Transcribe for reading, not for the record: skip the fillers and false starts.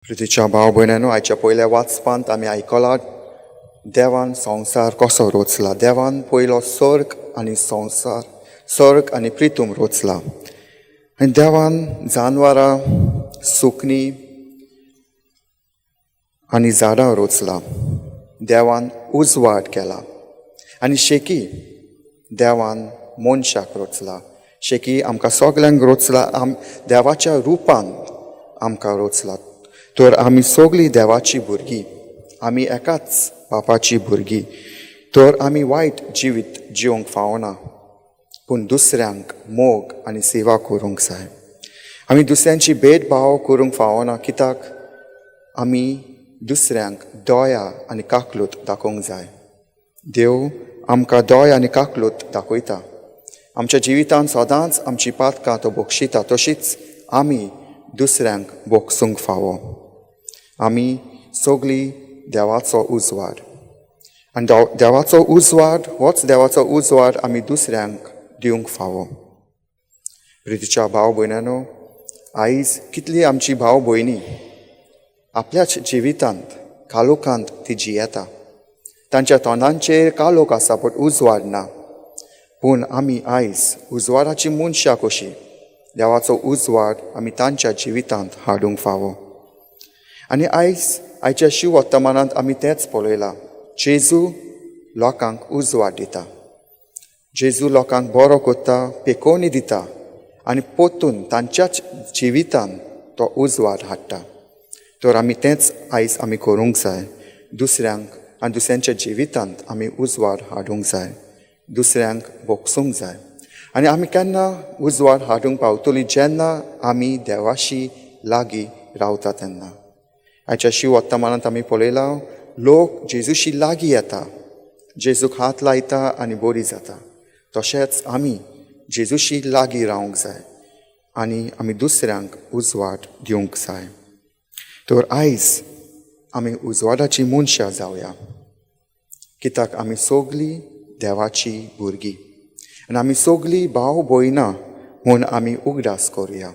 प्रितीच्या भाव भयणांनो, आयच्या पयल्या वाचपांत आमी आयकलां देवान संवसार कसो रचला. देवान पयलो सर्ग आनी संवसार, सर्ग आनी प्रितूम रचला आनी देवान जानवरां, सुकणीं आनी झाडां रचला. देवान उजवाड केला आनी शेकी देवान मनशाक रचला. शेकी आमकां सगल्यांक रचला, आम देवाच्या रुपान आमकां रचला. तर आमी सगळीं देवाची भुरगीं, आमी एकाच बापाची भुरगीं. तर आमी वायट जिवीत जिवंक फावना, पूण दुसऱ्यांक मोग आनी सेवा करूंक जाय. आमी दुसऱ्यांची भेदभाव करूंक फावना, कित्याक आमी दुसऱ्यांक दया आनी काकलूत दाखोवंक जाय. देव आमकां दया आनी काकलूत दाखयता. आमच्या जिवितांत सदांच आमची पातकां तो बक्षिता, तशीच आमी दुसऱ्यांक बक्षूंक फावो. आमी सगळीं देवाचो उजवाड आनी देवाचो उजवाड होच देवाचो उजवाड आमी दुसऱ्यांक दिवंक फावो. प्रितीच्या भाव भयणांनो, आयज कितली आमची भाव भयणी आपल्याच जिवितांत कालोखांत ती जियेता. तांच्या तोंडांचेर कालोख आसा, पूण उजवाड ना. पूण आमी आयज उजवाडाची मनशां कशी देवाचो उजवाड आमी तांच्या जिवितांत हाडूंक फावो. आनी आयज आयच्या शिव वर्तमानांत आमी तेंच पळयलां. जेजू लोकांक उजवाड दिता, जेजू लोकांक बरो करता, पेकोवणी दिता आनी परतून तांच्याच जिवितान तो उजवाड हाडटा. तर आमी तेंच आयज आमी करूंक जाय. दुसऱ्यांक आनी दुसऱ्यांच्या जिवितांत आमी उजवाड हाडूंक जाय, दुसऱ्यांक भोगसूंक जाय. आनी आमी केन्ना उजवाड हाडूंक पावतली? जेन्ना आमी देवाशी लागीं रावता तेन्ना. आयच्या शिव वर्तमानांत आमी पळयलां, लोक जेजूशी लागीं येता, जेजूक हात लायता आनी बरी जाता. तशेंच आमी जेजूशी लागीं रावंक जाय आनी आमी दुसऱ्यांक उजवाड दिवंक जाय. तर आयज आमी उजवाडाची मनशां जावया, कित्याक आमी सगळीं देवाची भुरगीं आनी आमी सगळीं भाव भयणां म्हूण आमी उगडास करुया.